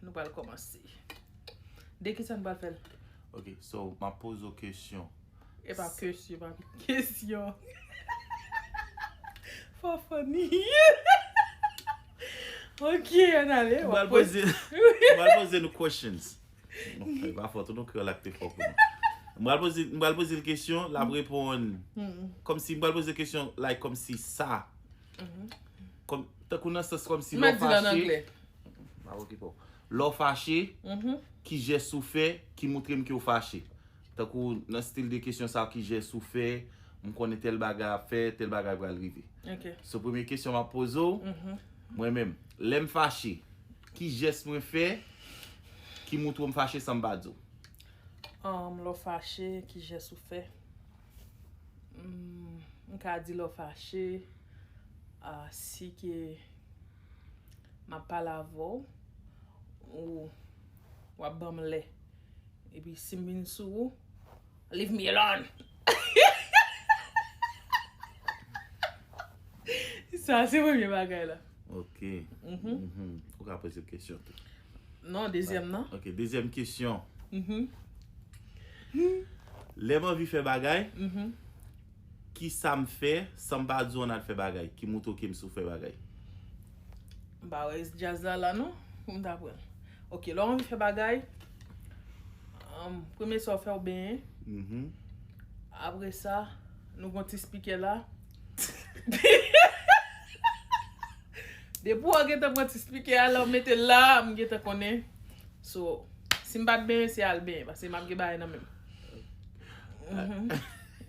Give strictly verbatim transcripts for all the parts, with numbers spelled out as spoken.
Nou pral kòmanse. De kisa nou pral fè l? Ok, so, m ap poze w kesyon. E pa kesyon, pa kesyon. Fò funny. Ok, ann ale. M pral poze, m pral poze nou questions. Non, e pa fòt, nou kreyòl ak te fò pou nou. M pral poze, m pral poze l kesyon, l ap reponn. Kòmsi m pral poze kesyon, like, kòmsi sa. Kòm, tankou nan sans kòmsi lè w fache. M ap okipe w. Lè w fache, ki jès ou fè ki montre m ke w fache? Tankou nan stil de kesyon sa, ki jès ou fè, m konnen tèl bagay ap fè, tèl bagay pral rive. Ok. So, premye kesyon m ap poze w, mwen menm, lè m fache, ki jès mwen fè ki montre w m fache san m pa di w? Um, lè w fache, ki jès ou fè? Hmm, m ka di lè w fache, ah, si ke m ap pale avè w, ou w ap ban m lè. Epi si m vin sou ou, leave me alone. Sa se premye bagay la. Ok. Mhm. Ou ka poze kesyon tou. Non, dezyèm nan. Ok, dezyèm kesyon. Mhm. Lè m anvi fè bagay, Mhm. ki sa m fè san m pa di w ann al fè bagay, ki montre w ke m sou fè bagay? M pa wè jazz la la non, pou m ta pran. Ok, lè w anvi fè bagay, um, premye sa w fè w benyen. Mhm. Apre sa, nou gon ti spikè la. Depi w gentan pran ti spikè a la, w mete l la, m gentan konnen. So, si m pa t benyen, se al benyen, paske m ap gen bagay nan men m. Mhm.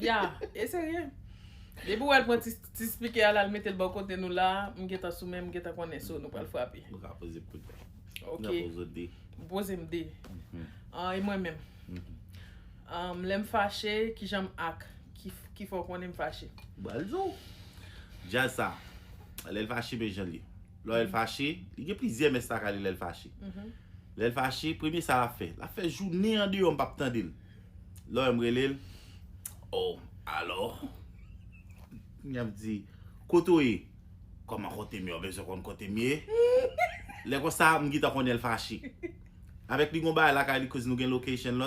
Ya, e serye. Depi w al pran ti, ti spikè a la, l mete l bò kote nou la, m gentan sou men, m gentan konnen, so nou pral frape. Nou ka poze m kounye a. Ok. Nou ka poze de. Poze m de. Mhm. Ah, e mwen menm. Mhm. Um, lè m fache, kijan m ak? Ki, ki fè w konnen m fache? Bal di w. Jazz sa. Lè l fache, men jan l ye. Lè l fache, li gen plizyè mès sa k ale lè l fache. Mhm. Lè l fache, premye sa l ap fè. L ap fè jounen an deyò, m p ap tande l. Lè w wè m rele l, oh, alò? M ap di, kote w ye? Kòman kote m ye? Ou bezwen konn kote m ye? Lè konsa, m gentan konnen l fache. Avèk li gon bagay lakay li, koz nou gen location lòt,